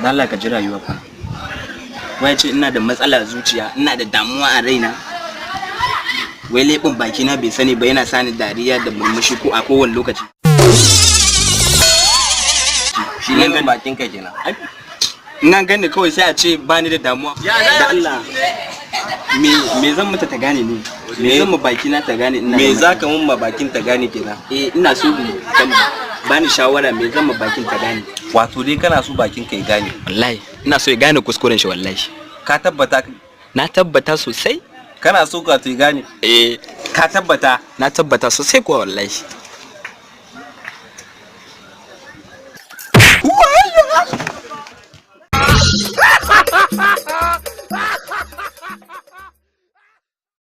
Allah ka ji rayuwa fa. Wai ce ina da matsala a zuciya, ina da damuwa a raina. Wai leɓin bakina bai sani ba yana sani dariya da murmushi ko a kowane lokaci. Shi ne bakin ka kenan. In an gani kawai sai a ce bani da damuwa. Da Allah, me zan mata ta gane ne? Me zan ma bakina ta gane ina da Me matsala? za ka mun ma bakin ta gane kenan? Eh, ina so ka bani shawara, me zan ma bakin ta gane. Wato dai kana so bakin ka ya gane? Wallahi ina so ya gane kuskuren shi, wallahi. Ka tabbata? Na tabbata sosai. Kana so ka ya gane? Eh. Ka tabbata? Na tabbata sosai kuwa, wallahi.